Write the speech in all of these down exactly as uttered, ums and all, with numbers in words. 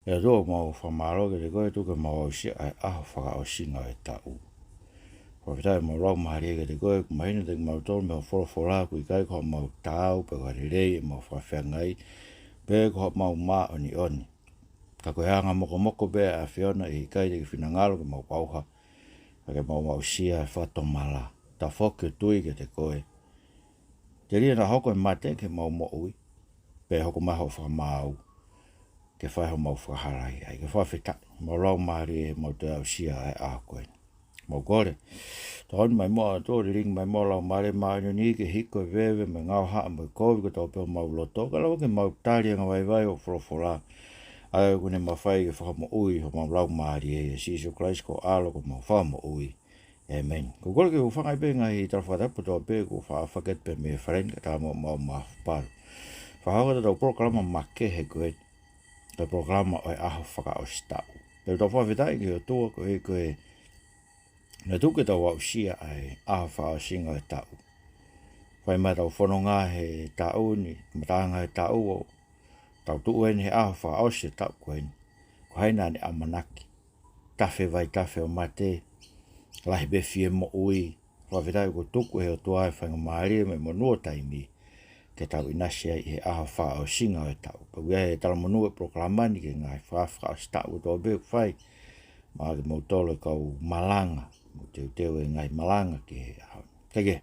ʻE ʻOtua, ʻoku mau fakamālō kiate koe, tuku ke mau aʻusia ʻa e ʻaho fakaʻosinga ʻo e taʻu. Fakafetaʻi ʻemau laumālie kiate koe, kuo mahino kiate kimautolu mei hoʻo folofola ʻoku ʻikai ko haʻamau taau pe ko ha lelei ʻemau fakafeangai, pe ko haʻamau māʻoniʻoni. Ka ko e anga mokomoko pē ʻa e ʻAfiona, ʻe ʻikai te ke finangalo ke mau ʻauha, ka ke mau aʻusia ʻa e fakatomala. Tafoki ʻo tui kiate koe. Telia naʻa hoko e mate ke mau moʻui, pea hoko mai hoʻo fakamaau ke fai homau fakahalaia. ʻEiki, fakafetaʻi, mau laumālie, mau toe aʻusia ʻa e ʻaho ko eni. Mau kole, tokoni mai muʻa ʻOtua, lilingi mai muʻa Laumālie Māʻoniʻoni ke hiko e veve mo e ngaohaʻa mo e kovi kotoa pē ʻo homau loto, kae lava ke mau tali angavaivai hoʻo folofola, ʻa ia ʻoku ne mafai ke fakamoʻui homau laumālie, ʻia Sīsū Kalaisi ko ho ʻAlo ko homau Fakamoʻui. ʻĒmeni. ʻOku ou kole ke u hūfanga pē he ngaahi tala fakatapu kotoa pē kuo faʻa fakahoko pē mei he fale ni, kae ʻatā muʻa homau mafapalu. Fakahoko ʻetau polokalama makehe ko eni, ko e polokalama ʻo e ʻaho fakaʻosi taʻu. Pea ʻoku tau fakafetaʻi ki he ʻOtua koeʻuhi ko e naʻe tuku ke tau aʻusia ʻa e ʻaho fakaʻosinga ʻo e taʻu. Fai mai ʻetau fononga he taʻu ni, kamataʻanga he taʻu, ʻo tau tuʻu eni he ʻaho fakaʻosi ʻo e taʻu ko eni, ko hai naʻa ne ʻamanaki? Tafe vaitafe ʻo mate, lahi pē fie moʻui. Fakafetaʻi kuo tuku ʻe he ʻOtua e faingamālie mo e monū ʻo taimi ke tau ʻinasi ai ʻi he ʻaho fakaʻosinga ʻo e taʻu. Pea ʻoku ʻi ai e talamonū ʻo e polokalama ni ki he ngaahi faka-, fakaʻosi taʻu kotoa pē ʻoku fai, maʻa kimoutolu e kau malanga, mou teuteu e ngaahi malanga ki he ʻaho ni. Kae kehe,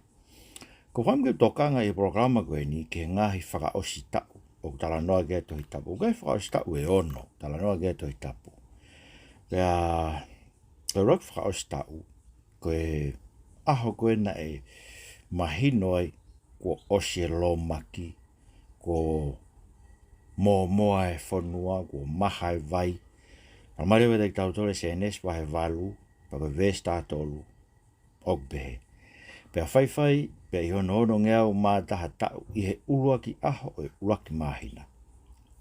ʻoku ou fakaʻamu ke u tokanga ʻi he polokalama ko eni ki he ngaahi fakaʻosi taʻu ʻoku talanoa ki ai e Tohi Tapu. ʻOku ʻi ai e fakaʻosi taʻu ʻe ono ʻoku talanoa ki ai e Tohi Tapu. Pea ko e ʻuluaki fakaʻosi taʻu, ko e ʻaho ko ē naʻe mahino ai kuo ʻosi e lōmaki, kuo mōmoa e fonua, kuo maha e vai. Talamai leva kiate kitautolu ʻe Sēnesi vahe valu, pea ko e veesi taha tolu, ʻoku pehē: Pea faifai, pea ʻi hono onongeau mā taha taʻu, ʻi he ʻuluaki ʻaho ʻo e ʻuluaki māhina,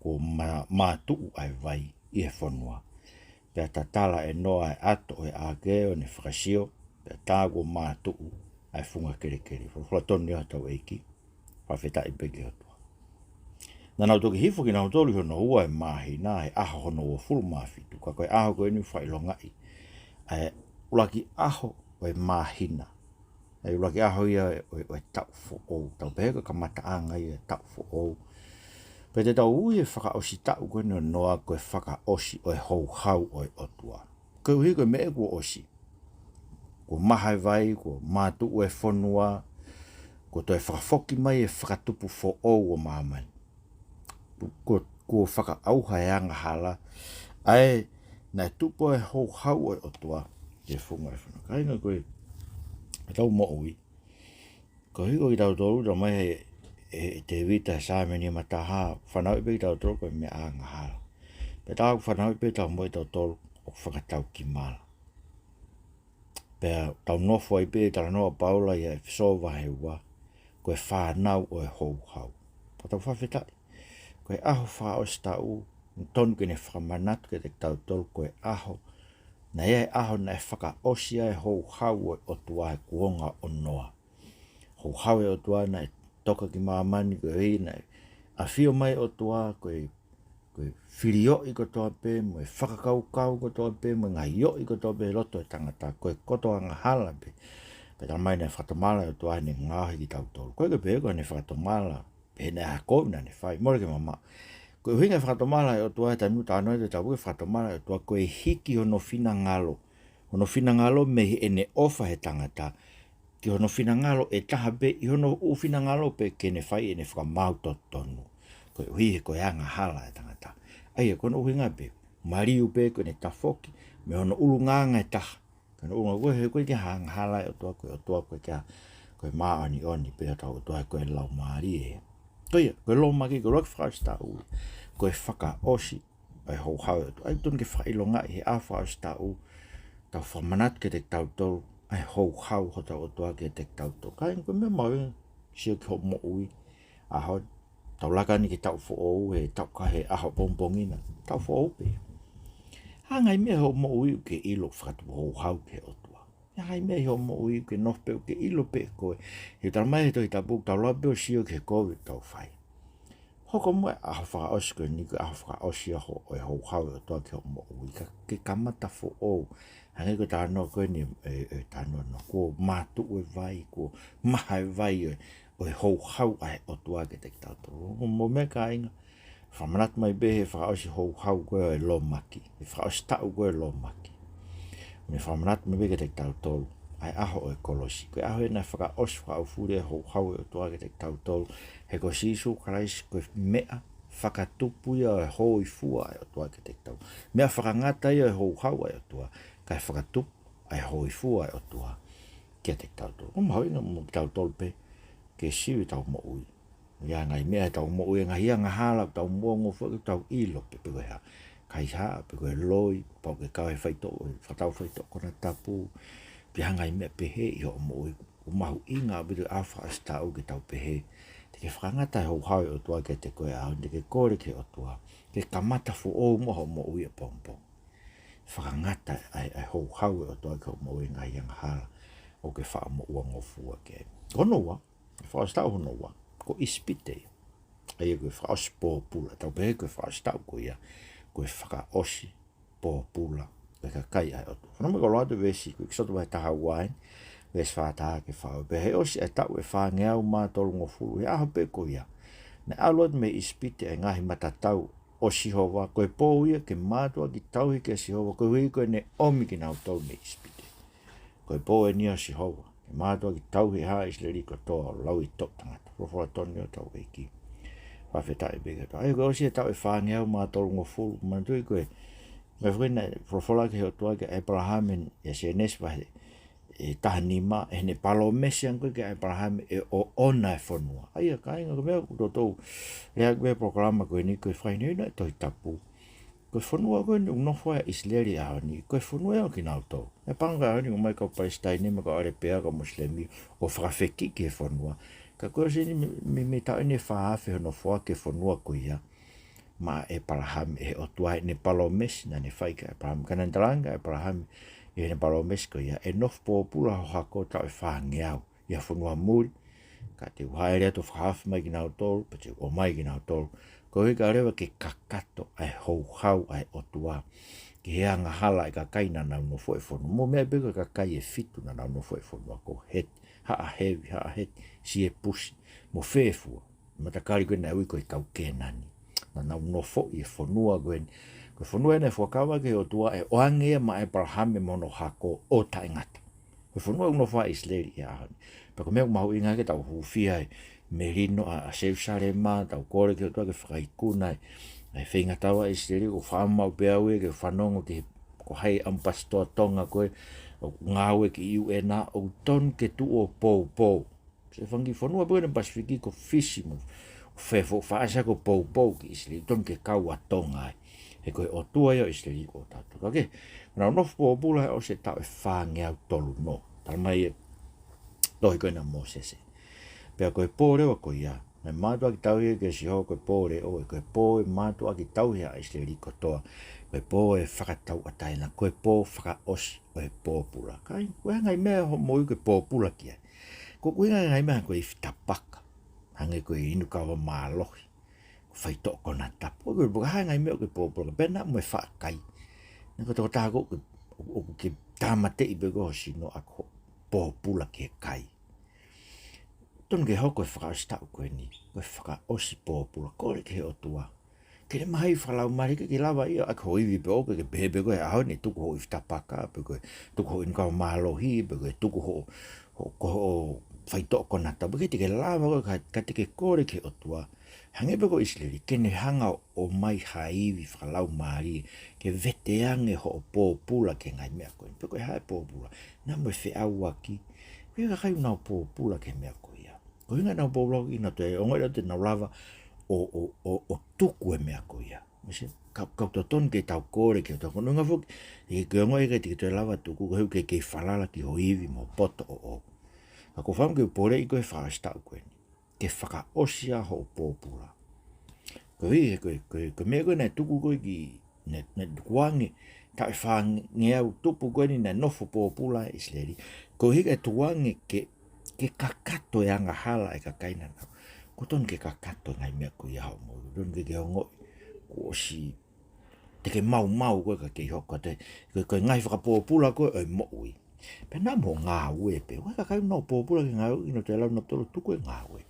kuo mā-, mātuʻu ʻa e vai ʻi he fonua. Pea tatala ʻe Noa ʻa e ʻato ʻo e ʻaʻake ʻo ne fakasio, pea tā kuo mātuʻu ʻa e funga kelekele. Folofola tonu ia ʻa hotau ʻEiki. Fakafetaʻi pē ki he ʻOtua. Naʻa nau toki hifo kinautolu ʻi hono ua e māhina, he ʻaho hono uofulu mā fitu. Ka ko e ʻaho ko eni ʻoku fakaʻilongaʻi ʻa e ʻuluaki ʻaho ʻo e māhina, ʻa e ʻuluaki ʻaho ia ʻo e, ʻo e taʻu foʻou. Tau pehē ko e kamataʻanga ia e taʻu foʻou. Pea te tau ui e fakaʻosi taʻu ko eni ʻo Noa ko e fakaʻosi ʻo e houhau ʻo e ʻOtua. Koeʻuhi ko e meʻa kuo ʻosi, kuo maha e vai, kuo mātuʻu e fonua, kuo toe fakafoki mai e fakatupu foʻou ʻo māmani. Kuo, kuo fakaʻauha e angahala, ʻa ē naʻe tupu ai e houhau ʻo e ʻOtua ki he funga ʻo e fonua. Kāinga, ko e, ʻetau moʻui, koeʻuhi ko kitautolu, talamai ʻe, ʻe, ʻe Tēvita he Saame nimataha, fanauʻi pē kitautolu ko e meʻa angahala. Pea tā ʻoku fanauʻi pē ʻetau moʻui ʻatautolu ʻoku fakataukimala. Pea tau nofo ai pē, talanoa ʻa Paula ʻia ʻEfesō vahe ua, ko e fānau ʻo e houhau. Ka tau fakafetaʻi, ko e ʻaho fakaʻosi taʻu, ʻoku tonu ke ne fakamanatu kiate kitautolu ko e ʻaho, naʻe ʻi ai e ʻaho naʻe fakaʻosi ai e houhau ʻo e ʻOtua he kuonga ʻo Noa. Houhau e ʻOtua naʻe toka ki māmani, koeʻuhi naʻe ʻafio mai e ʻOtua ko e, ko e filioʻi kotoa pē, mo e fakakaukau kotoa pē, mo e ngaahi ioʻi kotoa pē he loto e tangata, ko e koto angahala pē. Pea talamai naʻe fakatomala e ʻOtua heʻene ngaohi kitautolu. Ko e ke pehē ko ʻene fakatomala, pe naʻe ʻi ai ha kovi naʻa ne fai, mole ke mamaʻo. Ko e ʻuhinga e fakatomala e ʻOtua he taimi ʻoku talanoa ai e Tohi Tapu ki he fakatomala e ʻOtua, ko e hiki hono finangalo, hono finangalo mei heʻene ʻofa he tangata, ki hono finangalo ʻe taha pē, ʻi hono ʻū finangalo pē ke ne fai ʻene fakamaau totonu. Koeʻuhi he ko e angahala e tangata. ʻA ia ko hono ʻuhinga pē, maliu pē ko ʻene tafoki mei hono ʻulungaanga ʻe taha ki hono ʻulungaanga, ko e, he ko e ʻikai ke angahala e ʻOtua, ko e ʻOtua ko e ʻikai, ko e māʻoniʻoni pē hotau ʻOtua, ko e Laumālie. Ko ia, ko e lōmaki, ko e ʻuluaki fakaʻosi taʻu, ko e fakaʻosi ʻa e houhau ʻo e ʻOtua. ʻA ia ʻoku tonu ke fakaʻilongaʻi he ʻaho fakaʻosi taʻu, tau fakamanatu kiate kitautolu ʻa e houhau hotau ʻOtua kiate kitautolu. Kāinga, ko e meʻa mahuʻinga ke sio ki hoʻo moʻui, ʻaho, tau laka eni ki he taʻu foʻou, he taʻu ka he ʻaho pongipongi na, taʻu foʻou pē. Hā e ngaahi meʻa ʻi hoʻo moʻui ʻoku ke ʻilo ʻoku fakatupu houhau ki he ʻOtua? Hā e ngaahi meʻa ʻi hoʻo moʻui ʻoku ke nofo pē ʻoku ke ʻilo pē ʻe koe, he talamai ʻe he Tohi Tapu ʻoku tau lava pē ʻo sio ki he kovi ʻoku tau fai. Hoko muʻa e ʻaho fakaʻosi ko eni, ko e ʻaho fakaʻosi ia ho-, ʻo e houhau ʻa e ʻOtua ki hoʻo moʻui. Ka ke kamata foʻou. Hangē ko e talanoa ko eni, e, e talanoa naʻa kuo mātuʻu e vai, kuo maha e vai ʻo e, ʻo e houhau ʻa e ʻOtua kiate kitautolu. Mou meʻa kāinga, fakamanatu mai pē he fakaʻosi houhau ko ē ʻo e lōmaki, he fakaʻosi taʻu ko ē ʻo e lōmaki. Mou fakamanatu mai pē kiate kitautolu ʻa e ʻaho ʻo e kolosi. Ko e ʻaho ia naʻe fakaʻosi fakaʻaufuli e houhau ʻa e ʻOtua kiate kitautolu. He ko Sīsū Kalaisi ko e meʻa fakatupu ia ʻo e hōifua ʻa e ʻOtua kiate kitautolu. Meʻa fakangata ia ʻo e houhau ʻa e ʻOtua, kae fakatupu ʻa e hōifua ʻa e ʻOtua kiate kitautolu. Ko e mahuʻinga mo kitautolu pē ke sio ʻi heʻetau moʻui. ʻI he ngaahi meʻa ʻi heʻetau moʻui, ngaahi angahala ʻoku tau moʻua ngofua, ke tau ʻilo pē pe ko e hā. Kaihaʻa, pe ko e loi, pau ke kau he faitoʻo, fakatau faitoʻo konatapu, pe ko e hā e ngaahi meʻa pehē ʻi hoʻo moʻui. ʻOku mahuʻinga ʻaupito ʻa e fakaʻosi taʻu ke tau pehē, te ke fakangata e houhau ʻa e ʻOtua kiate koe he ʻaho ni, te ke kole ki he ʻOtua ke kamata foʻou muʻa hoʻo moʻui ʻapongipongi. Fakangata ʻa e, ʻa e houhau ʻa e ʻOtua ki hoʻo moʻui he ngaahi angahala ʻoku ke faʻa moʻua ngofua ki ai. Hono ua, fakaʻosi taʻu hono ua, ko ʻIsipite ia. ʻA ia ko e fakaʻosi pōpula, tau pehē ko e fakaʻosi taʻu ko ia, ko e fakaʻosi pōpula ʻo e kakai ʻa e ʻOtua. Fanongo mai kau lau atu e veesi, ko ʻEkisoto vahe taha ua eni, veesi fā taha ki he fā ua. Pea ʻi he ʻosi ʻa e taʻu ʻe fāngeau mā tolungofulu, ʻi he ʻaho pē ko ia naʻe ʻalu atu mei ʻIsipite ʻa e ngaahi matatau ʻo Sihova, ko e pō ia ke mātuʻaki tauhi kia Sihova, koeʻuhi ko ʻene ʻomi kinautolu mei ʻIsipite. Ko e pō eni ʻo Sihova, ke mātuʻaki tauhi ʻa ʻIsileli kotoa ʻo lauʻi toʻutangata. Folofola tonu ʻa hotau ʻEiki. Fakafetaʻi pē ki he ʻOtua. ʻA ia ko e ʻosi e taʻu ʻe fāngeau mā tolungofulu, manatuʻi ko e, meʻa foki naʻe folofola ki ai e ʻOtua kia ʻĒpalahame ʻi he Sēnesi vahe ʻe taha nima, ʻi heʻene palōmesi ange ko ē kia ʻĒpalahame ʻe ʻoʻona e fonua. ʻA ia kāinga, ko e meʻa ʻoku toutou lea ki ai e polokalama ko eni, ko e fakahinohino ʻa e Tohi Tapu. Ko e fonua ko eni ʻoku nofo ai ʻa ʻIsileli he ʻaho ni, ko e fonua ia ʻo kinautolu. ʻE pango ʻa e ʻaho ni ʻoku ʻomai e kau Palesitaine mo e kau ʻAlepea, kau Mosilemi, ʻo fakafekiki e fonua. Ka ko e ʻosi eni mei, mei, mei he taʻu eni ʻe fā afe hono foaki e fonua ko ia maʻa ʻĒpalahame ʻe he ʻOtua, ʻene palōmesi naʻa ne fai kia ʻĒpalahame. Ka naʻa ne talaange kia ʻĒpalahame ʻi heʻene palōmesi ko ia, ʻe nofo pōpula ho hako taʻu ʻe fāngeau ʻi ha fonua muli, ka te u hāʻele atu ʻo fakahaofi mai kinautolu, pea te u ʻomai kinautolu. Koeʻuhi kae ʻoua leva ke kakato ʻa e houhau ʻa e ʻOtua ki he angahala ʻa e kakai naʻa nau nofo he fonua. Mou meʻa pē ko e kakai ʻe fitu naʻa nau nofo he fonua, ko Heti, Haʻa Hevi, Haʻa Heti, Siepusi, mo Fefua. Matakali ko ē naʻe ui ko e kau Kēnani. Naʻa nau nofo ʻi he fonua ko eni. Ko e fonua eni naʻe fuakava ki ai ʻe he ʻOtua ʻe ʻoange ia maʻa ʻĒpalahame mo hono hako ʻo taʻengata. Ko e fonua ʻoku nofo ai ʻa ʻIsileli he ʻaho ni. Pea ko e meʻa ʻoku mahuʻinga ke tau hūfia ai e melino ʻa, ʻa Selūsalema, tau kole ki he ʻOtua ke fakaikuna ai e feinga tau ʻa ʻIsileli. ʻOku faʻa maʻu pē au ia ke fanongo ki he, ko hai ʻamu pasitoa Tonga ko ē ʻoku ngāueʻaki ʻi he U N, ʻoku tonu ke tuʻu ʻo poupou. Sai, fanga kiʻi fonua pē ʻi he Pasifiki ko Fisi mo Fefo, faʻa sai ko e poupou ki ʻIsileli, tonu ke kau ʻa Tonga ai. He ko e ʻOtua ia ʻo ʻIsileli ko tautolu. Ka ke, naʻa nau nofo pōpula he ʻosi e taʻu ʻe fāngeau tolu noa. Tala mai e tohi ko ena ʻa Mōsese. Pea ko e pō leva ko ia naʻe mātuʻaki tauhi ai kia Sihova, ko e pō leʻo, ko e pō ʻe mātuʻaki tauhi ai ʻa ʻIsileli kotoa, ko e pō ʻe fakatauʻatāina, ko e pō fakaʻosi ʻo e pōpula. Kāinga, ko e hā e ngaahi meʻa ʻi hoʻo moʻui ʻoku ke pōpula ki ai? Ko e ʻuhinga e ngaahi meʻa ko e ifi tapaka, hangē ko e inu kava mālohi, ko e faitoʻo konatapu. Ko e, ko e hā e ngaahi meʻa ʻoku ke pōpula ki ai? Pea naʻa mo e faʻa kai. Naʻa ko e tokotaha ko ē ʻoku ke, ʻoku ke tāmateʻi pē koe ho sino ʻaki hoʻo pōpula ki he kai. Tonu ke hoko e fakaʻosi taʻu ko eni ko e fakaʻosi pōpula. Kole ki he ʻOtua ke ne mahaʻi fakalaumālie ke ke lava ia ʻaki ho ivi pē ʻoʻou, ke ke pehē pē ko e ʻaho ni ʻe tuku hoʻo ifi tapaka, pe ko e tuku hoʻo inu kava mālohi, pe ko e tuku hoʻo, hoʻo, ko hoʻo faitoʻo konatapu, pea ʻikai te ke lava koe ka, ka te ke kole ki he ʻOtua. Hangē pē ko ʻIsileli, ke ne hanga ʻo ʻomai ha ivi fakalaumālie ke veteange hoʻo pōpula ki he ngaahi meʻa ko eni. Pe ko e hā e pōpula? Naʻa mo e feʻauaki. Ko e kakai ʻoku nau pōpula ki he meʻa ko ia. Ko e ʻuhinga ʻenau pōpula ko ē, ʻikai ke nau toe ongoʻi ʻe nautolu te nau lava ʻo, ʻo, ʻo, ʻo tuku e meʻa ko ia. Mou sio, ka, ka ʻoku totonu ke tau kole ki he ʻOtua. Ko hono ʻuhinga foki, ʻikai ke ongoʻi ʻe ʻikai te ke toe lava tuku, koeʻuhi ʻoku ke kei falala ki ho ivi mo e poto ʻoʻou. Ka ʻoku ou fakaʻamu ke u poleʻi koe he fakaʻosi taʻu ko eni ke fakaʻosi ʻa hoʻo pōpula. Koeʻuhi he ko e, ko e, ko e meʻa ko ē naʻe tuku ko ē ki, naʻe, naʻe tukuange, taʻu ʻe fāngeau tupu ko eni naʻe nofo pōpula ai ʻa ʻIsileli. Koeʻuhi kae tukuange ke, ke kakato e angahala ʻa e kakai naʻa nau. ʻOku totonu ke kakato e ngaahi meʻa ko ia ʻi hoʻo moʻui. Tonu ke ke ongoʻi kuo ʻosi, te ke maumau koe ka ke ʻi hoko atu. Ko e, ko e ngaahi fakapōpula ko ē ʻo e moʻui. Pea naʻa mo ngāue pē. ʻOku ʻi ai e kakai ʻoku nau pōpula ki he ngāue, ʻikai ke nau toe lava nautolu ʻo tuku e ngāue.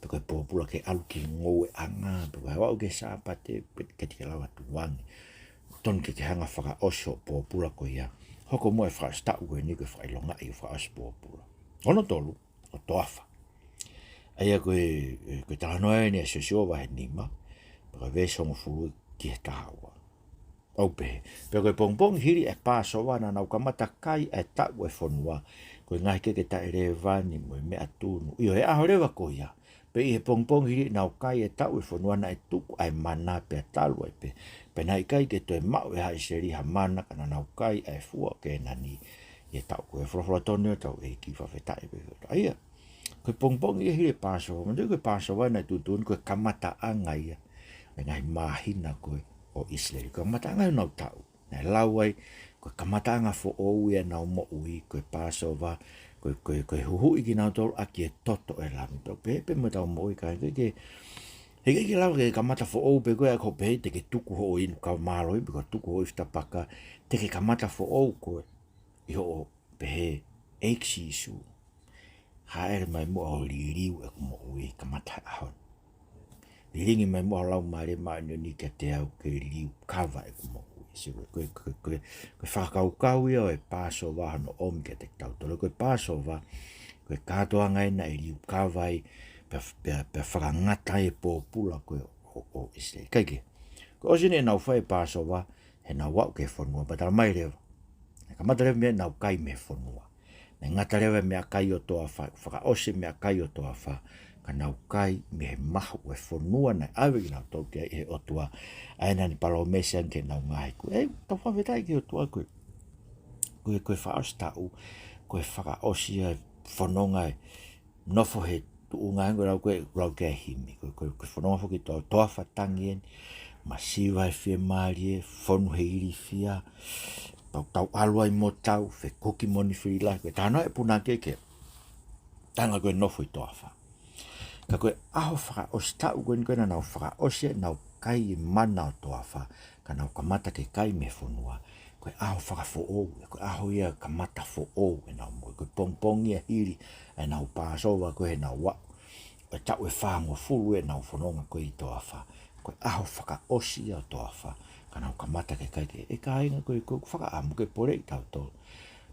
Pe ko e pōpula ke ʻalu ki he ngoueʻanga, pe ko e ʻalu ki he Sāpate, pe ke te ke lava tuku ange. Tonu ke ke hanga ʻo fakaʻosi hoʻo pōpula ko ia. Hoko muʻa e fakaʻosi taʻu ko eni ko e fakaʻilongaʻi ʻo fakaʻosi pōpula. Hono tolu, ʻo toafa. ʻA ia ko e, ko e talanoa eni ʻa Siosiua vahe nima, pea ko e veesi hongofulu ki he taha ua. ʻOku pehē: Pea ko e pongipongi hili e Pāsova naʻa nau kamata kai ʻa e taʻu ʻo e fonua, ko e ngaahi keke taʻelēvani mo e meʻatunu. ʻIo, he ʻaho leva ko ia, pea ʻi he pongipongi hili ʻenau kai e taʻu ʻo e fonua, naʻe tuku ʻa e mana pea talu ai pē. Pea naʻe ʻikai ke toe maʻu ʻe haʻa ʻIsileli ha mana, ka naʻa nau kai ʻa e fua ʻo Kēnani ʻi he taʻu ko ē. Folofola tonu ʻa hotau ʻEiki, fakafetaʻi pē ki he ʻOtua. ʻA ia, ko e pongipongi ia hili e Pāsova, manatuʻi ko e Pāsova naʻe tuʻutuʻuni ko e kamataʻanga ia ʻo e ngaahi māhina ko ē ʻo ʻIsileli. Ko e kamataʻanga ia honau taʻu. Naʻe lau ai, ko e kamataʻanga foʻou ia ʻenau moʻui, ko e Pāsova, ko e, ko e, ko e huhuʻi kinautolu ʻaki e toto ʻo e lami. Pea pehē pē mo ʻetau moʻui, ʻikai ke, he ʻikai ke lava ke kamata foʻou pē koe ʻaki hoʻo pehē te ke tuku hoʻo inu kava mālohi, pe ko e tuku hoʻo ifi tapaka, te ke kamata foʻou koe ʻi hoʻo pehē, ʻEiki Sīsū, hāʻele mai muʻa ʻo liliu ʻeku moʻui, kamata he ʻaho ni. Lilingi mai muʻa ho Laumālie Māʻoniʻoni kiate au ke liliu kava ʻeku moʻui. Sio, ko e, ko e, ko e, ko e fakakaukau ia ʻo e Pāsova hono ʻomi kiate kitautolu. Ko e Pāsova, ko e kātoanga ia naʻe liu kava ai, pea, pea, pea fakangata ai e pōpula ko ē ʻo, ʻo ʻIsileli. Kae kehe, ko e ʻosi eni ʻenau fai e Pāsova, heʻenau aʻu ki he fonua, pea talamai leva, naʻe kamata leva mei ai ʻenau kai mei he fonua. Naʻe ngata leva e meʻakai ʻo toafa, fakaʻosi e meʻakai ʻo toafa, ka nau kai mei he mahu ʻo e fonua naʻe ʻave kinautolu ki ai ʻe he ʻOtua, ʻa ia naʻa ne palōmesi ange ki heʻenau ngaahi kui. ʻE, tau fakafetaʻi ki he ʻOtua ko e, ko e, ko e fakaʻosi taʻu, ko e fakaʻosi ia e fononga e nofo he tuʻunga ʻoku lau ko ē, lau ki ai e himi. Ko e, ko e, ko e fononga foki to-, toafa tangi eni, masiva e fiemālie, fonu he ilifia, tau, tau ʻalu ai mo tau, fekuki mo e nifili lahi, ko e talanoa e punake ke tanga ko e nofo ʻi toafa. Ka ko e ʻaho fakaʻosi taʻu ko eni ko ē naʻa nau fakaʻosi ai ʻenau kai e mana ʻo toafa, ka nau kamata ke kai mei he fonua. Ko e ʻaho fakafoʻou, ko e ʻaho ia kamata foʻou ʻenau moʻui. Ko e pongipongi ia hili ʻenau Pāsova ko ē heʻenau aʻu, ʻo e taʻu ʻe fāngofulu ʻenau fononga ko ē ʻi toafa. Ko e ʻaho fakaʻosi ia ʻo toafa, ka nau kamata ke kai. Ke, ʻe kāinga, ko e, ko e fakaʻamu ke poleʻi kitautolu.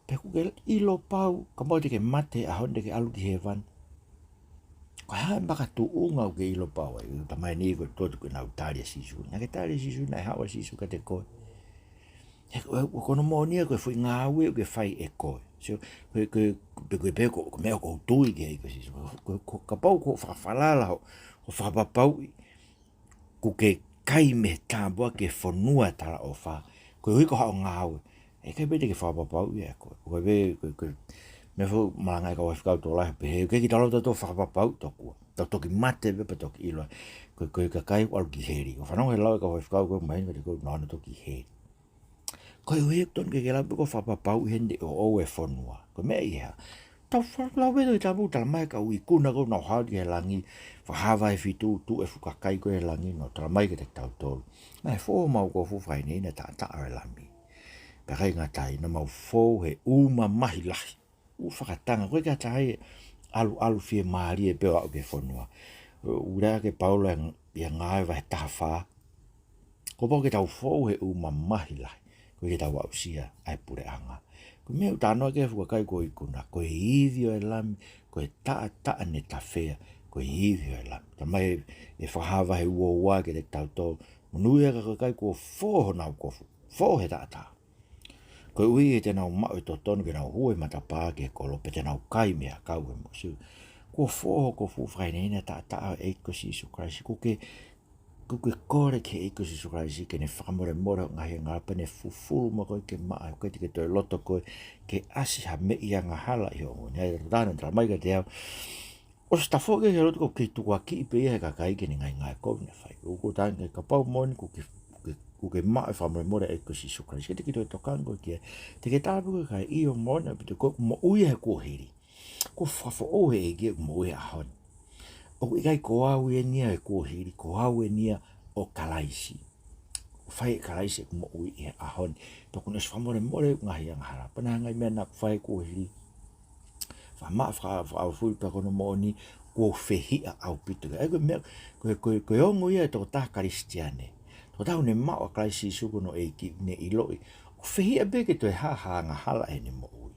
Pea ʻoku ke ʻilo pau, kapau te ke mate he ʻaho ni te ke ʻalu ki hēvani? Ko e hā e makatuʻunga ʻoku ke ʻilo pau ai? Talamai eni ko e totu ke nau tali ʻa Sīsū. Naʻa ke tali ʻa Sīsū, naʻe haʻu ʻa Sīsū kiate koe. He ko, ko hono moʻoni ia ko e foʻi ngāue ʻoku ke fai ʻe koe. So, ko e, ko e, pe ko e, pe ko, ko e meʻa ʻoku ou tui ki ai ko Sīsū. Ko, ko, kapau ʻoku fakafalala hoʻo, hoʻo fakapapauʻi ʻoku ke kai mei he tāpuaki e fonua talaʻofa, koeʻuhi ko haʻo ngāue, ʻe ʻikai pē te ke fakapapauʻi ia ʻe koe. Ko e pē, ko e, ko e meʻa foʻou malanga ʻa e kau faifekau tokolahi, pehē, ʻoku ʻikai ke tau lava tautolu ʻo fakapapauʻi tokua. Tau toki mate pē pea toki ʻilo. Ko e, ko e kakai ʻoku ʻalu ki heli. ʻOku ou fanongo he lau ʻa e kau faifekau ko ē mei heni, ka te kou nau ʻalu atu ki heli. Koeʻuhi ʻoku tonu ke ke lau pē ko e fakapapauʻi heni ʻoku ʻoʻou e fonua. Ko e meʻa ia. Tau fa-, lau pē ʻi he Tohi Tapu, talamai e kau ikuna ko ē naʻa nau haʻu ki he langi, Fakahā vahe fitu, tuʻu e fuʻu kakai ko ē he langi, nau talamai kiate kitautolu: Naʻe fō homau kofu fakahinehina taʻataʻa ʻo e Lami. Pea ʻikai ngata ai, naʻa mau fō he ʻū mamahi lahi. ʻOku fakatanga, ko e kakai ʻalu, ʻalu fiemālie pē ʻo aʻu ki he fonua. ʻOku lea ʻaki ʻe Paula ʻi he Ngāue vahe taha fā, kuo pau ke tau fō he ʻū mamahi lahi, koeʻuhi ke tau aʻusia ʻa e puleʻanga. Ko e meʻa ʻoku talanoa ki ai e fuʻu kakai ko ē ikuna, ko e ivi ʻo e Lami, ko e taʻataʻa ne tafea, ko e ivi ʻo e Lami. Talamai ʻe Fakahā vahe ua ua kiate kitautolu, monūʻia ʻa e kakai kuo fō honau kofu, fō he taʻataʻa, koeʻuhi he te nau maʻu e totonu ke nau hū he matapā ki he kolo, pea te nau kai mei he ʻakau ʻo e moʻui. Kuo fō ho kofu fakahinehina taʻataʻa ʻo e ʻEiki ko Sīsū Kalaisi. ʻOku ke, ʻoku ke kole ki he ʻEiki ko Sīsū Kalaisi ke ne fakamolemole hoʻo ngaahi angahala pea ne fufulu mai koe ke maʻa, ʻoku ʻikai te ke toe loto koe ke ʻasi ha meʻi angahala ʻi ho ʻaho ni. ʻA ia, ʻoku talamai kiate au, ʻosi tafoki ki he lotu, ʻoku kei tukuakiʻi pē ia ʻe he kakai ki heʻene ngaahi ngāue kovi naʻe fai. ʻOku ou talaange, kapau moʻoni ʻoku ke, ke, ʻoku ke maʻu e fakamolemole ʻa e ʻEiki ko Sīsū Kalaisi, ʻikai te ke toe tokanga koe ki ai. Te ke tala pē ko e kakai, ʻio, moʻoni ʻaupito, ko ʻeku moʻui he kuohili, kuo fakafoʻou ʻe he ʻEiki ʻeku moʻui he ʻaho ni. ʻOku ʻikai ko au eni ia he kuohili, ko au eni ia ʻo Kalaisi. Fai ʻe Kalaisi ʻeku moʻui ʻi he ʻaho ni. Pea kuo ne ʻosi fakamolemole ʻeku ngaahi angahala. Pea naʻe ʻi ai e ngaahi meʻa naʻa ku fai kuo hili. Fama, fa, fa, fui pea ko hono moʻoni kuo fehiʻa ʻaupito. ʻA ia ko e meʻa, ko e, ko e, ko e ongo ia ʻa e tokotaha Kalisitiane. Tokotaha ʻoku ne maʻu ʻa Kalaisi Sīsū ko hono ʻEiki, ne ʻiloʻi ʻoku fehiʻa pē ke toe hā ha angahala ʻi heʻene moʻui.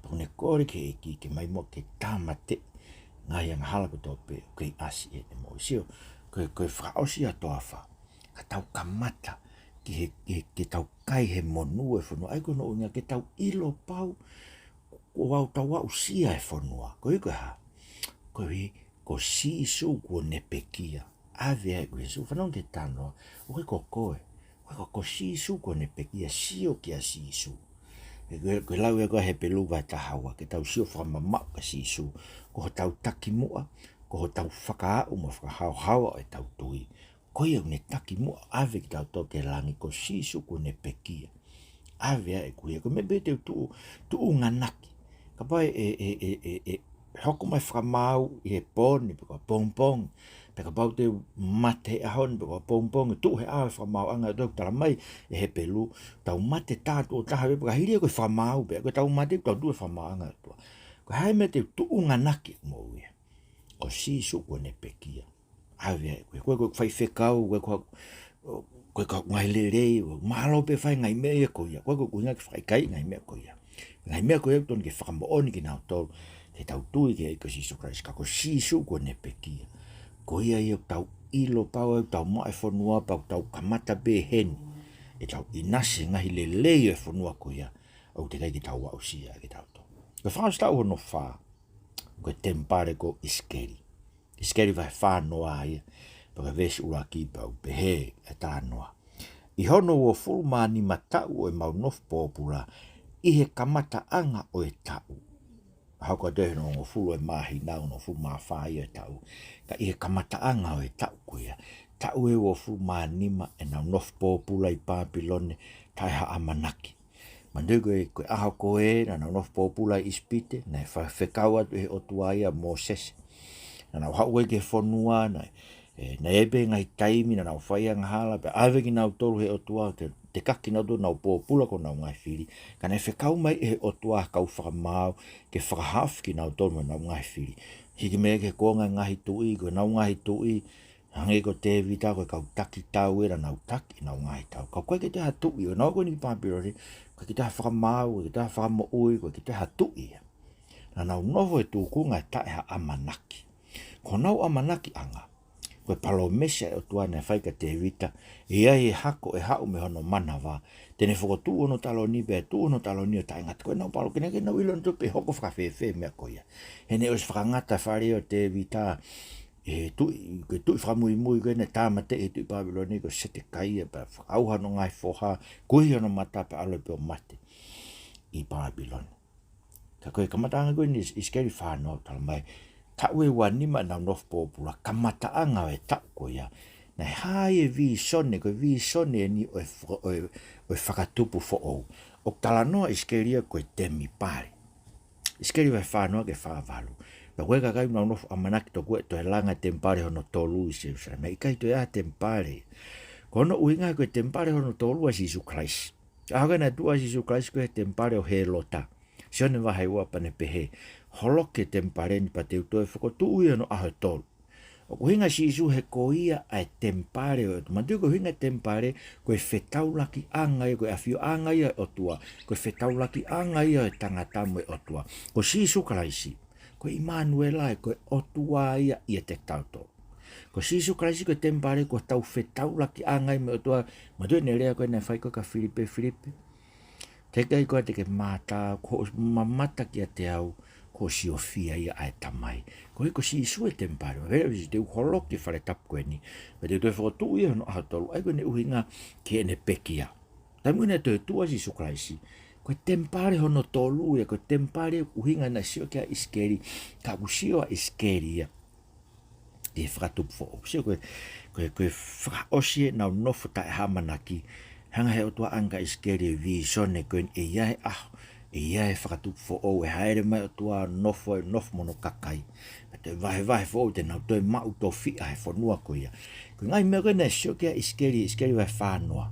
Pea kuo ne kole ki he ʻEiki ke ʻomai muʻa ke tāmateʻi e ngaahi angahala kotoa pē ʻoku kei ʻasi ʻi heʻene moʻui. Sio, ko e, ko e fakaʻosi ʻa e toafa, ka tau kamata ki he, ke, ke tau kai he monū ʻo e fonua. ʻA ia ko hono ʻuhinga ke tau ʻilo pau kuo tau aʻusia e fonua. Koeʻuhi ko e hā? Koeʻuhi ko Sīsū kuo ne pekia. ʻAve ai ʻeku Sīsū. Fanongo ki he talanoa. ʻOku ʻikai ko koe. ʻOku ʻikai ko, ko Sīsū kuo ne pekia. Sio kia Sīsū. Ko e, ko e lau ia ko ē ʻa Hepelū vahe taha ua, ke tau sio fakamamaʻu kia Sīsū. Ko hotau takimuʻa, ko hotau fakaaʻu mo e fakahaohaoa ʻo ʻetau tui. Ko ia ʻoku ne takimuʻa ʻave kitautolu ki langi, ko Sīsū kuo ne pekia. ʻAve ai ʻeku Sīsū. Ko e meʻa pē te u tuʻu, tuʻunga ʻaʻaku. Kapau ʻe, ʻe, ʻe, ʻe, ʻe, ʻe hoko mai e fakamaau ʻi he pō ni, pe ko e pongipongi, pe kapau te u mate he ʻaho ni, pe ko e pongipongi, tuʻu he ʻao e fakamaauʻanga ʻo e ʻOtua, talamai ʻe Hepelū, tau mate taʻu ʻo taha pē, pea ka hili ia ko e fakamaau pē, ko ʻetau mate, tau tuʻu he fakamaauʻanga ʻo e ʻOtua. Ko e hā e meʻa te u tuʻunga ʻaʻaku ki he moʻui? Ko Sīsū kuo ne pekia. ʻAve ai ʻeku Sīsū. Ko e, ko e faifekau, ko e, ko e, ko e kau ngaahi lelei, ʻoku mālō pē fai e ngaahi meʻa ia ko ia. Ko e, ko e ʻuhinga ke fakaʻikaiʻi e ngaahi meʻa ko ia. Ngaahi meʻa ko ia ʻoku totonu ke fakamoʻoni kinautolu, ke tau tui ki he ʻEiki ko Sīsū Kalaisi, ka ko Sīsū kuo ne pekia. Ko ia ia ʻoku tau ʻilo pau ʻoku tau maʻu e fonua, pea ʻoku tau kamata pē heni. ʻE tau ʻinasi e ngaahi lelei ʻo e fonua ko ia ʻoku teʻeki ai ke tau aʻusia ʻe kitautolu. Ko e fakaʻosi taʻu hono fā, ko e temipale ko ʻIsikeli. ʻIsikeli vahe fā noa ia, pea ko e veesi ʻuluaki pea ʻoku pehē e talanoa. ʻI hono uofulu mā nima taʻu ʻo ʻemau nofo pōpula, ʻi he kamataʻanga ʻo e taʻu. ʻA ia ko e taʻu hono hongofulu ʻo e māhina, hongofulu mā fā ia ʻo e taʻu. Ka ʻi he kamataʻanga ʻo e taʻu ko ia, taʻu ʻe uofulu mā nima ʻenau nofo pōpula ʻi Pāpilone, taʻe ha ʻamanaki. Manatuʻi ko e, ko e ʻaho ko ē naʻa nau nofo pōpula ʻi ʻIsipite, naʻe fa-, fekau atu ʻe he ʻOtua ia ʻa Mōsese. Naʻa nau haʻu ai ki he fonua, naʻe, ʻe, naʻe ʻi ai pē ngaahi taimi naʻa nau fai angahala, pea ʻave kinautolu ʻe he ʻOtua, ke, tekaki kinautolu ʻenau pōpula ko honau ngaahi fili. Ka naʻe fekau mai ʻe he ʻOtua ha kau fakamaau, ke fakahaofi kinautolu mei honau ngaahi fili. Hiki mai ki he konga e ngaahi tuʻi, ko ʻenau ngaahi tuʻi, hangē ko Tēvita, ko e kau taki tau ē naʻa nau taki ʻenau ngaahi tau. Ka ʻoku ʻikai ke toe ha tuʻi, ʻo nau ko eni ʻi Pāpilone, ʻoku ʻikai ke toe ha fakamaau, ʻoku ʻikai ke toe ha fakamoʻui, ʻoku ʻikai ke toe ha tuʻi ia. Naʻa nau nofo he tūkunga ʻo e taʻe ha ʻamanaki. Ko honau ʻamanakiʻanga, ko e palōmesi ʻa e ʻOtua naʻe fai kia Tēvita, ʻe ʻi ai e hako ʻe haʻu mei hono manava, te ne fokotuʻu hono taloni, pea tuʻu hono taloni ʻo taʻengata. Ko ʻenau palo, ke nau, ke nau ʻilo nautolu pe hoko fakafēfē e meʻa ko ia. He naʻe ʻosi fakangata e fale ʻo Tēvita, ʻe he tuʻi, ko e tuʻi fakamuimui ko ē naʻe tāmateʻi ʻe he tuʻi Pāpilone ko Setekaia, pea fakaʻauha hono ngaahi foha, kuihi hono mata pea ʻalu pē ʻo mate ʻi Pāpilone. Ka ko e kamataʻanga ko eni ʻIsikeli fā noa talamai, taʻu ʻe ua nima ʻenau nofo pōpula, kamataʻanga ʻo e taʻu ko ia, naʻe hā ai e vīsone, ko e vīsone eni ʻo e faka-, ʻo e, ʻo e fakatupu foʻou. ʻOku talanoa ʻIsikeli ia ko e temipale. ʻIsikeli vahe fā noa ki he fā valu. Pea ko e kakai naʻa nau nofo ʻamanaki tokua ʻe toe langa e temipale hono tolu ʻi Selūsalema. ʻIkai toe ʻi ai ha temipale. Ko hono ʻuhinga ko e temipale hono tolu ʻa Sīsū Kalaisi. ʻAho ko ē naʻe tuʻu ai Sīsū Kalaisi ko e temipale ʻo Hēlota. Sione vahe ua pea ne pehē, holoki e temipale ni pea te u toe fokotuʻu ia hono ʻaho ʻe tolu. ʻOku ʻuhinga Sīsū he ko ia ʻa e temipale ʻo e ʻOtua. Manatuʻi ko e ʻuhinga temipale, ko e fetaulakiʻanga ia, ko e ʻafioʻanga ia ʻo e ʻOtua, ko e fetaulakiʻanga ia ʻo e tangata mo e ʻOtua. Ko Sīsū Kalaisi, ko ʻImanuela, ko e ʻOtua ia ʻiate kitautolu. Ko Sīsū Kalaisi ko e temipale, ko hotau fetaulakiʻanga ia mo e ʻOtua. Manatuʻi ʻene lea ko ē naʻe fai ko ē kia Filipe, Filipe, teʻeki ai koā te ke mamata, kuo u mamata kiate au, kuo u siofia ia ʻa e Tamai. Ko e, ko Sīsū e temipale, ʻo hangē ko Sīsū, te u holoki e fale tapu ko eni, pea te u toe fokotuʻu ia hono ʻaho ʻe tolu, ʻa ia ko ʻene ʻuhinga ki heʻene pekia. Taimi naʻe toe tuʻu ai Sīsū Kalaisi, ko e temipale hono tolu ia, ko e temipale ʻuhinga naʻe sio ki ai ʻIsikeli, ka ʻoku sio ʻa ʻIsikeli ia ʻi he fakatupu foʻou. Sio ko e, ko e, ko e fakaʻosi ʻenau nofo taʻe ha ʻamanaki, hanga ʻe he ʻOtua ʻo ʻange kia ʻIsikeli e vīsone ko eni, ʻe ʻi ai e ʻaho, ʻe ʻi ai e fakatupu foʻou, ʻe hāʻele mai e ʻOtua ʻo nofo, ʻe nofo mo hono kakai. Pea toe vahevahe foʻou te nau toe maʻu tofiʻa he fonua ko ia. Ngaahi meʻa ko ē naʻe sio ki ai ʻa ʻIsikeli, ʻIsikeli vahe fā noa.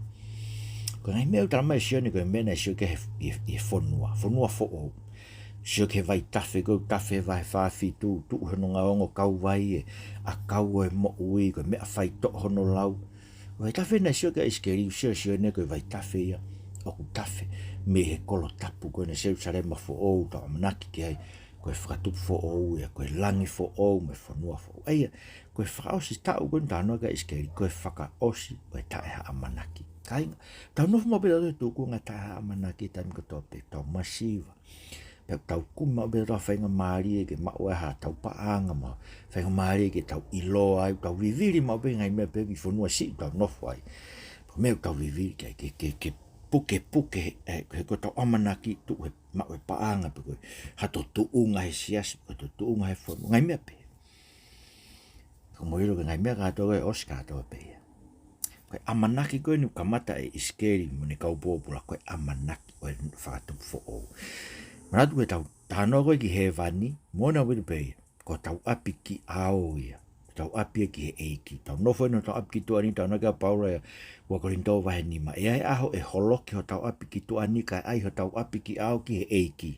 Ko e ngaahi meʻa ʻoku talamai ʻe Sione ko e meʻa naʻe sio ki ai he, he, he fonua, fonua foʻou. Sio ki he vaitafe, ko e tafe vahe fā fitu, tuʻu hono ngaongo kauvai ʻa e ʻakau ʻo e moʻui, ko e meʻa faitoʻo hono lau. Ko e vaitafe naʻe sio ki ai ʻa ʻIsikeli, sio ʻa Sione ko e vaitafe ia ʻoku tafe mei he kolo tapu ko ena, Selusalema foʻou, tau ʻamanaki ki ai, ko e fakatupu foʻou ia, ko e langi foʻou, mo e fonua foʻou. ʻA ia, ko e fakaʻosi taʻu ko eni talanoa ki ai ʻa ʻIsikeli, ko e fakaʻosi ʻo e taʻehaʻamanaki. Kāinga, tau nofo maʻu pē tautolu he tūkunga taʻehaʻamanaki he taimi kotoa pē, tau masiva. Pea tau kumi maʻu pē tautolu ha faingamālie ke maʻu ai haʻatau paʻanga mo ha faingamālie ke tau ʻiloa ai, tau vivili maʻu pē ngaahi meʻa pē ki he fonua siʻi ʻoku tau nofo ai. Ko e meʻa ʻoku tau vivili ki ai, ke, ke, ke pukepuke, ē, he ko ʻetau ʻamanaki tuʻu he maʻu e paʻanga pe ko e hato tuʻunga he siasi, pe ko hato tuʻunga he fonua, ngaahi meʻa pē. Ka mou ʻilo ko e ngaahi meʻa kātoa ko ē ʻosi kātoa pē ia. Ko e ʻamanaki ko eni ʻoku kamata ʻe ʻIsikeli mo ʻene kau pōpula, ko e ʻamanaki ʻo e fakatupu foʻou. Manatu ko ʻetau talanoa ko ē ki hēvani, mo na wili pē ia, ko hotau ʻapi ki ʻao ia. Hotau ʻapi ia ki he ʻEiki. Tau nofo eni hotau ʻapi ki tuʻa ni, talanoa ki ai ʻa Paula ʻi he ua Kolinitō vahe nima. ʻE ʻi ai e ʻaho ʻe holoki hotau ʻapi ki tuʻa ni kae ʻai hotau ʻapi ki ʻao ki he ʻEiki.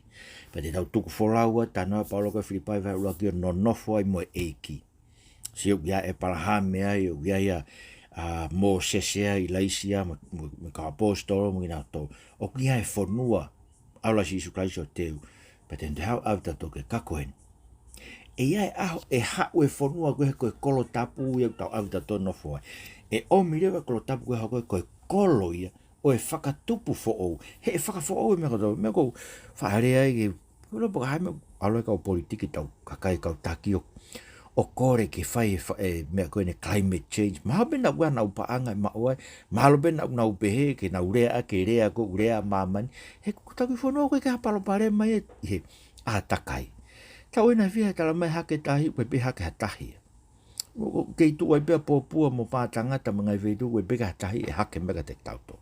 Pea te tau tuku folau atu, talanoa ʻa Paula ko ē Filipai vahe ʻuluaki, ʻo nonofo ai mo e ʻEiki. Sio, ʻoku ʻi ai ʻa ʻĒpalahame ai, ʻoku ʻi ai ʻa, ʻa Mōsese ai, ʻIlaisiā, mo, mo, mo e kau ʻaposetolo, mo kinautolu. ʻOku ʻi ai e fonua, ʻalu ʻa Sīsū Kalaisi ʻo teu. Pea te ne toe haʻu ʻo ʻave tautolu ki he kakai ko eni. ʻE ʻi ai e ʻaho ʻe haʻu e fonua ko ē ko e kolo tapu ia ʻoku tau ʻave tautolu ʻo nofo ai. ʻE ʻomi leva e kolo tapu ko ē, hoko ko e kolo ia ʻo e fakatupu foʻou. He ʻe fakafoʻou e meʻa kotoa, meʻa ʻoku ou faʻa lea ai ke, ko e lopo ka hai meʻa, ʻalu e kau politiki, tau kakai, kau taki ʻo, ʻo kole ke fai e fa-, e meʻa ko eni climate change. Mahalo pē naʻa ʻoku ʻi ai haʻanau paʻanga ʻe maʻu ai. Mahalo pē naʻa ʻoku nau pehē ke nau lea ʻaki e lea ko ē, lea ʻa māmani. He ko e taki fonua ʻoku ʻikai ke ha palopalema ia ʻi he ʻātakai. Tau ʻi he ʻaho ni ʻe talamai hake tahi, ʻoku ʻikai pē hake ha tahi. ʻOku kei tuʻu ai pē ʻa Pōpua mo Pātangata mo e ngaahi feituʻu, ʻoku ʻikai pē ha tahi ʻe hake mai kiate kitautolu.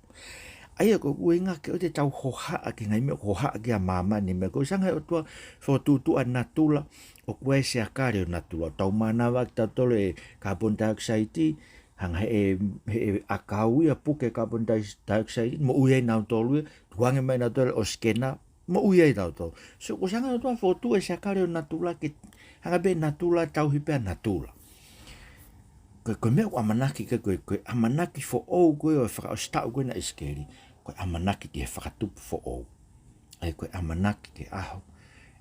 ʻA ia ko e ʻuhinga ke ʻoua te tau hohaʻa ki he ngaahi meʻa ʻoku hohaʻa ki ai ʻa māmani, meʻa ko ē ʻoku hanga ʻe he ʻOtua ʻo fokotuʻutuʻu ʻa natula, ʻoku ʻi ai e siakale ʻo natula. Tau mānava ʻaki tautolu e carbon dioxide, hanga ʻe he, he ʻakau ia ʻo puke e carbon di-, dioxide, moʻui ai nautolu ia, tuku ange mai nautolu ʻo sikena, moʻui ai tautolu. So, ko e hanga ʻe he ʻOtua ʻo fokotuʻu e siakale ʻo natula ke hanga pē ʻe natula ʻo tauhi pē ʻa natula. Ko e, ko e meʻa ʻoku ʻamanaki ki ai, ko e, ko e ʻamanaki foʻou ko ē ʻo e fakaʻosi taʻu ko ena ʻa ʻIsikeli, ko e ʻamanaki ki he fakatupu foʻou. ʻA ia ko e ʻamanaki ki he ʻaho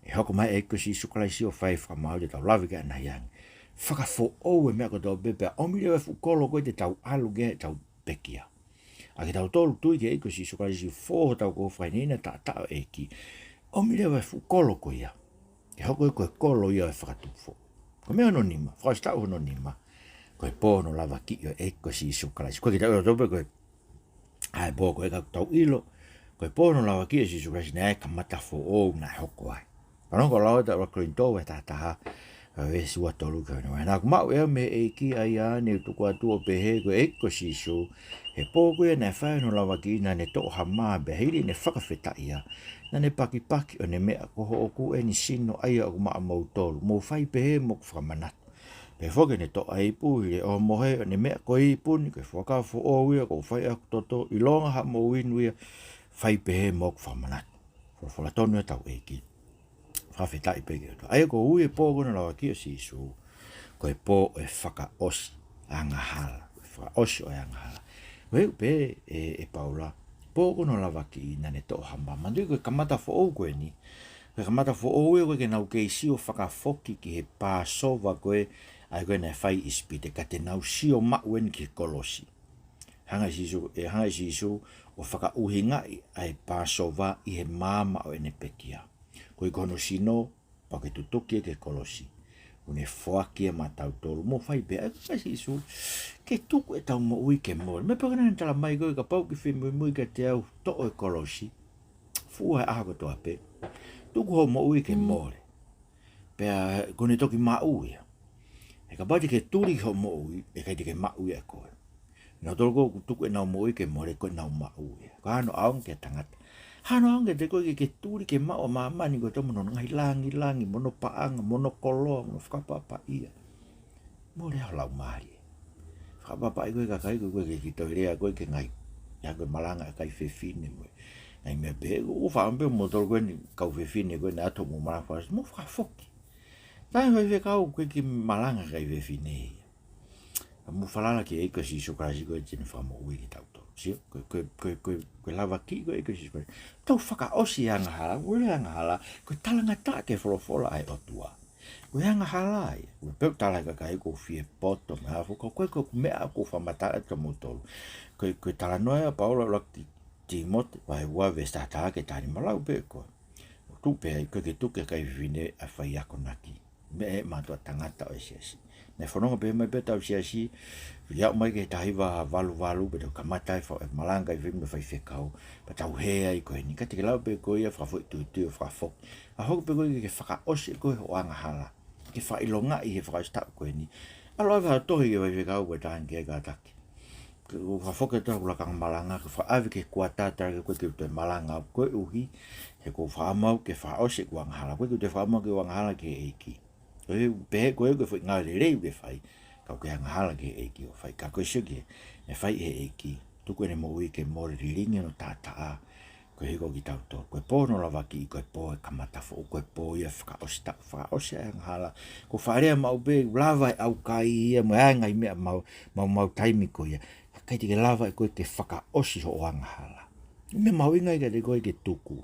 ʻe hoko mai ai ʻa e ʻEiki ko Sīsū Kalaisi ʻo fai e fakamālō, te tau lave ki ai ʻanai ange. Fakafoʻou e meʻa kotoa pē, pea ʻomi leva e fuʻu kolo ko ē te tau ʻalu ki ai heʻetau pekia. ʻA kitautolu tui ki he ʻEiki ko Sīsū Kalaisi, fō hotau kofu, fakahinehina taʻataʻa ʻo e ʻEiki. ʻOmi leva e fuʻu kolo ko ia ke hoko ia ko e kolo ia ʻo e fakatupu foʻou. Ko e meʻa hono nima, fakaʻosi taʻu hono nima, ko e pō hono lavakiʻi ʻo e ʻEiki ko Sīsū Kalaisi. Ko kitautolu pē ko ē, ʻa e pō ko ē ka tau ʻilo, ko e pō hono lavakiʻi ʻo Sīsū Kalaisi naʻe kamata foʻou, naʻe hoko ai. Pea naʻe hoko ʻo lau atu ʻa ua Kolinitō vahe taha taha, ʻa e veesi ua tolu ki he ono. Naʻa ku maʻu ʻe au mei he ʻEiki ʻa ia naʻa ku tuku atu ʻo pehē, ko e ʻEiki ko Sīsū, he pō ko ia naʻe fai ai hono lavakiʻi naʻa ne toʻo ha mā, pea hili ʻene fakafetaʻi ia, naʻa ne pakipaki ʻo ne meʻa, ko hoku eni sino ʻa ia ʻoku maʻamoutolu, mou fai pehē mo hoku fakamanatu. Pehē foki ʻo ne toʻo ʻa e ipu, hili ʻene ʻohomohe ʻo ne meʻa, ko e ipu ni ko e fuakava foʻou ia kuo u fai ʻaki hoku toto, ʻilonga haʻamou inu ia, fai pehē mo hoku fakamanatu. Folofola tonu ʻa hotau ʻEiki. Fakafetaʻi pē ki he ʻOtua. ʻA ia ko e ui e pō ko ena hono lavakiʻi ʻo Sīsū, ko e pō ʻo e fakaʻosi angahala. Ko e fakaʻosi ʻo e angahala. Ko e ʻuhinga pē ē, ʻe Paula, pō ko ena hono lavakiʻi naʻa ne toʻo ha mā. Manatuʻi ko e kamata foʻou ko eni, ko e kamata foʻou ia ko ē ke nau kei sio fakafoki ki he Pāsova ko ē, ʻa ia ko ē naʻe fai ʻi ʻIsipite, ka te nau sio maʻu eni ki he kolosi. Hanga ʻe Sīsū, ʻe hanga ʻe Sīsū ʻo fakaʻuhingaʻi ʻa e Pāsova ʻi he maama ʻo ʻene pekia. Koeʻuhi ko hono sino, pau ke tutuki ia ki he kolosi, ʻo ne foaki ia maʻatautolu, mou fai pehē. ʻA ia ko e ʻai ʻe Sīsū ke tuku ʻetau moʻui ke mole. Meʻa pē ko ena naʻa ne talamai ko ē, kapau ʻoku ke fie muimui kiate au, toʻo e kolosi, fuʻu ʻaho kotoa pē, tuku hoʻo moʻui ke mole. Pea kuo ne toki maʻu ia. He kapau te ke tuli hoʻo moʻui, ʻe ʻikai te ke maʻu ia ʻe koe. Nautolu ko ē ʻoku tuku ʻenau moʻui ke mole, ko ʻenau maʻu ia. Ko e hā hono ʻaonga ki he tangata? Hā hono ʻaonga kiate koe ke ke tuli ke maʻu ʻa māmani kotoa mo hono ngaahi langilangi, mo hono paʻanga, mo hono koloa, mo hono fakapapauʻi? Mole ho laumālie. Ka papa ai ko e kakai ko e, ko e ke ki toi lea ko e ke ngai. Ia ko e malanga ʻa e kakai fefine mo e ngaahi meʻa pehē, ʻoku ou faʻa ʻomai pē mo tolu ko eni kau fefine ko eni ʻoku mou malanga fakaʻosi, mou fakafoki. Taimi ko e fekau ko e ke malanga ʻa e kakai fefine ia. Ka mou falala ki he ʻEiki ko Sīsū Kalaisi ko e te ne fakamoʻui kitautolu. Sio, ko e, ko e, ko e, ko e, ko e lava ki ko e ʻEiki ko Sīsū Kalaisi. Tau fakaʻosi angahala, ʻoku ʻikai angahala, ko e talangataʻa ki he folofola ʻa e ʻOtua. Ko e angahala ia, ʻoku pehē ʻoku tala ʻe he kakai ʻoku fie poto mo e hā fua, ka ko e, ko e meʻa ʻoku ou fakamatala atu kiate kimoutolu. Ko e, ko e talanoa ia ʻa Paula ʻuluaki Tīmote, vahe ua veesi taha taha ki he taha nima, lau pē ko ē. ʻOku tuʻu pē ai, ʻoku ʻikai ke tuku ʻe he kakai fefine ʻa e faiakonaki. Meʻa ʻa e mātuʻa tangata ʻo e siasi. Naʻe fononga pē mai pē ʻetau siasi, fili aʻu mai ki he taha hiva valu valu, pea tau kamata e fa-, e malanga ʻa e fefine mo e faifekau, pea tau hē ai ko eni. Ka te ke lau pē ko ia fakafoʻituitui ʻo fakafoki. ʻA hoki pē ko e ke fakaʻosi ko e hoʻo angahala. Ke fakaʻilongaʻi he fakaʻosi taʻu ko eni. ʻAlu ʻo ʻave ha tohi ki he faifekau ko e taha ni ke kātaki. Ke u fakafoki atu ʻeku lakanga malanga, ke fakaʻave ki he kuata, tala ke ko e ke toe malanga, koeʻuhi he ʻoku ou fakaʻamu au ke fakaʻosi ʻeku angahala. ʻOku ʻikai ke u toe fakaʻamu au ke u angahala ki he ʻEiki. Ko e pehē ko e, ko e foʻi ngāue lelei ʻoku ke fai, ka ʻoku ke angahala ki he ʻEiki ʻo fai. Ka ko e sio ki he, naʻe fai ʻe he ʻEiki, tuku ʻene moʻui ke mole, lilingi hono taʻataʻa, koeʻuhi ko kitautolu. Ko e pō hono lavakiʻi, ko e pō ʻo e kamata foʻou, ko e pō ia ʻo e fakaʻosi taʻu, fakaʻosi ʻa e angahala. ʻOku ou faʻa lea maʻu pē, ʻoku lava ʻe he ʻaukai ia mo e ngaahi meʻa mau, mau, mau taimi ko ia. Ka ʻikai te ke lava ʻe koe ke fakaʻosi hoʻo angahala. Meʻa mahuʻinga ia kiate koe ke tuku.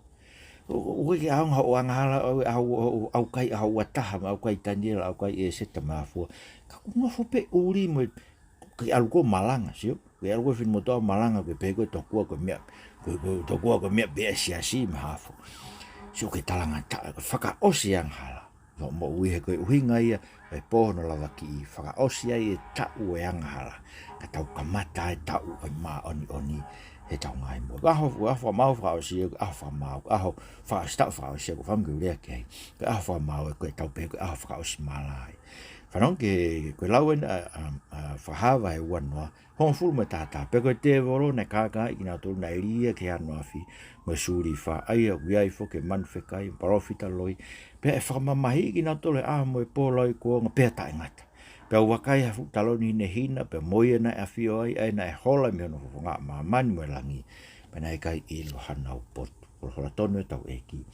ʻO, ʻo, ʻoku ʻikai ke ʻaonga hoʻo angahala, ʻo, ʻo, ʻo, ʻaukai ʻa e ua taha, mo e ʻaukai Taniela, ʻaukai ʻEseta mo e hā fua. Ka ʻoku nofo pē ʻuli mo e, ke ʻalu koe ʻo malanga, sio? Ke ʻalu koe ʻo finemotuʻa ʻo malanga, ke pehē ko e tokua ko e meʻa, ko e, ko e tokua ko e meʻa pē ʻa e siasi mo e hā fua. Sio, ke talangataʻa, ke fakaʻosi angahala. Hoʻo moʻui he ko e ʻuhinga ia, e pō hono lavakiʻi, fakaʻosi ai e taʻu ʻo e angahala. Ka tau kamata e taʻu ʻo e māʻoniʻoni heʻetau ngaahi moʻui. Ko e ʻaho, ko e ʻaho fakamaau fakaʻosi, ko e ʻaho fakamaau, ko e ʻaho fakaʻosi taʻu fakaʻosi, ʻoku ou fakaʻamu ke u lea ki ai. Ko e ʻaho fakamaau, ko e tau pehē, ko e ʻaho fakaʻosi mala ia. Fanongo ki he, ko e lau eni ʻa, ʻa, ʻa Fakahā vahe ua noa, hongofulu mā taha taha. Pea ko e tēvolo naʻe kākaaʻi kinautolu naʻe lī ia ki he anuafi mo e sulifa, ʻa ia ʻoku ʻi ai foki e manu fekai, palōfita loi, pea ʻe fakamamahiʻi kinautolu he ʻaho mo e pō lauikuonga pea taʻengata. Pea ʻoku vakai ha fuʻu taloni hinehina, pea mo ia naʻe ʻafio ai, ʻa ia naʻe hola mei hono fofonga ʻa māmani mo e langi, pea naʻe ʻikai ʻilo hanau potu. Holohola tonu ʻetau ʻEiki.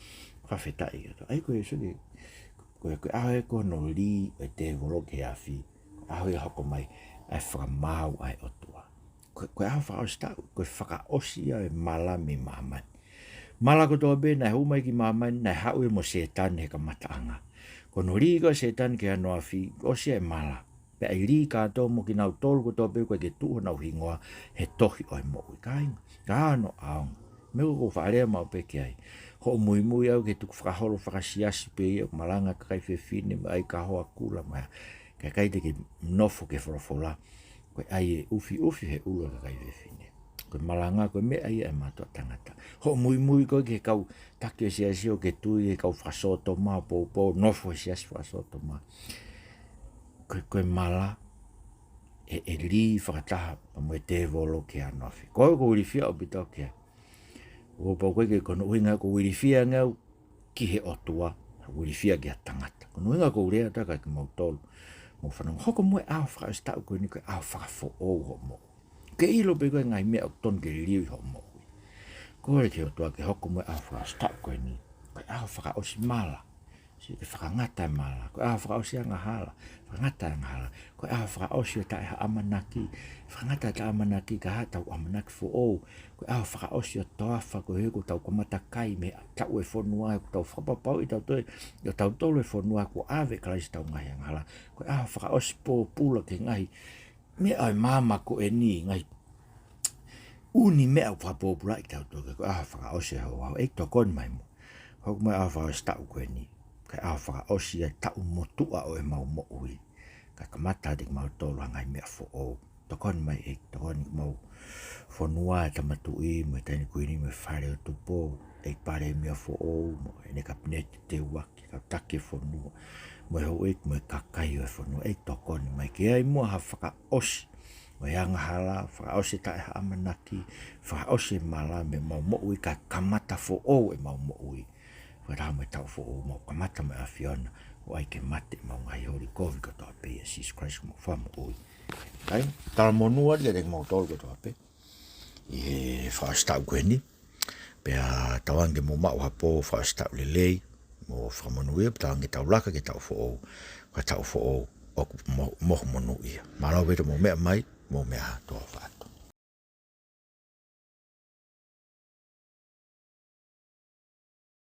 Fakafetaʻi atu. ʻA ia ko e sio ki he, ko e, ko e ʻaho ia ko hono lī e tēvolo ki he afi, ko e ʻaho ia ʻe hoko mai ʻa e fakamaau ʻa e ʻOtua. Ko e, ko e ʻaho fakaʻosi taʻu, ko e fakaʻosi ia e mala mei māmani. Mala kotoa pē naʻe hū mai ki māmani, naʻe haʻu ia mo Sētane he kamataʻanga. Ko hono lī ko ē ʻa Sētane ki he anuafi, ʻosi ia e mala. Pea ʻe lī kātoa mo kinautolu kotoa pē ʻoku ʻikai ke tuʻu honau hingoa he tohi ʻo e moʻui. Kāinga, ka ʻi ai hano ʻaonga. Meʻa ko ē ʻoku ou faʻa lea maʻu pē ki ai. Hoʻo muimui ʻaʻau ki he tukufakaholo fakasiasi pē ia, ʻoku malanga e kakai fefine, mo e ʻai kahoa kula, mo e hā. Ka ʻikai te ke nofo ki he folofola, ko e ʻai e ʻufiʻufi he ʻulu ʻo e kakai fefine. Ko e malanga, ko e meʻa ia ʻa e mātuʻa tangata. Hoʻo muimui ko ē ki he kau taki ʻo e siasi ʻoku ke tui, he kau fakasōtoma, poupou, nofo he siasi fakasōtoma. Ko e, ko e mala, ʻe, ʻe lī fakataha mo e tēvolo ki he anuafi. Ko au ʻoku ou ilifia ʻaupito ki ai. ʻOku ou pau ko ē ke, ko hono ʻuhinga ʻoku ou ilifia ange au ki he ʻOtua, ʻoku ou ilifia ki he tangata. Ko hono ʻuhinga ʻoku ou lea atu ai kiate kimoutolu, mou fanongo, hoko mai e ʻaho fakaʻosi taʻu ko eni ko e ʻaho fakafoʻou hoʻo moʻui. Ke ʻilo pē ko e ngaahi meʻa ʻoku totonu ke liliu ʻi hoʻo moʻui. Kole ki he ʻOtua ke hoko mai e ʻaho fakaʻosi taʻu ko eni ko e ʻaho fakaʻosi mala. Sio, ke fakangata e mala. Ko e ʻaho fakaʻosi angahala. Fakangata e angahala. Ko e ʻaho fakaʻosi ʻo e taʻeʻamanaki. Fakangata e taʻeʻamanaki, ka haʻatau ʻamanaki foʻou. Ko e ʻaho fakaʻosi ʻo e toafa, koeʻuhi ko ʻetau kamata kai mei he taʻu ʻo e fonua, ko ʻetau fakapapauʻi ʻe tautolu, ʻe tautolu e fonua kuo ʻave ʻe Kalaisi ʻetau ngaahi angahala. Ko e ʻaho fakaʻosi pōpula ki he ngaahi meʻa ʻo e māmani ko eni, ngaahi ʻū meʻa ʻoku fakapōpulaʻi kitautolu, ko e ʻaho fakaʻosi ʻo e houhau. ʻEiki, tokoni mai muʻa. Hoko mai e ʻaho fakaʻosi taʻu ko eni, ko e ʻaho fakaʻosi ʻo e taʻu motuʻa ʻo ʻemau moʻui. Kae kamata ʻiate kimautolu ha ngaahi meʻa foʻou. Tokoni mai ʻEiki, tokoni ki homau fonua, e Tama Tuʻi, mo e Taʻahine Kuini, mo e Fale ʻo Tupou, ʻEiki, Palēmia foʻou, mo ʻene kapineti teuaki, kau taki e fonua, mo e houʻeiki, mo e kakai ʻo e fonua, ʻEiki, tokoni mai ke ʻi ai muʻa ha fakaʻosi ʻo e angahala, fakaʻosi e taʻehaʻamanaki, fakaʻosi e mala mei heʻemau moʻui kae kamata foʻou ʻemau moʻui. Fakataha mo e taʻu foʻou, mau kamata mo e ʻAfiona, ʻo ʻai ke mate ʻemau ngaahi holi kovi kotoa pē, ʻia Sīsū Kalaisi ko homau Fakamoʻui. ʻAi, talamonū atu kiate kimoutolu kotoa pē ʻi he fakaʻosi taʻu ko eni. Pea tauange ke mou maʻu ha pō fakaʻosi taʻu lelei mo fakamonūʻia, pea tauange ke tau laka ki he taʻu foʻou, ko e taʻu foʻou ʻoku mo-, mohu monūʻia. Mālō ʻaupito hoʻomou meʻa mai, mou meʻa ā, tuʻa ʻofa atu.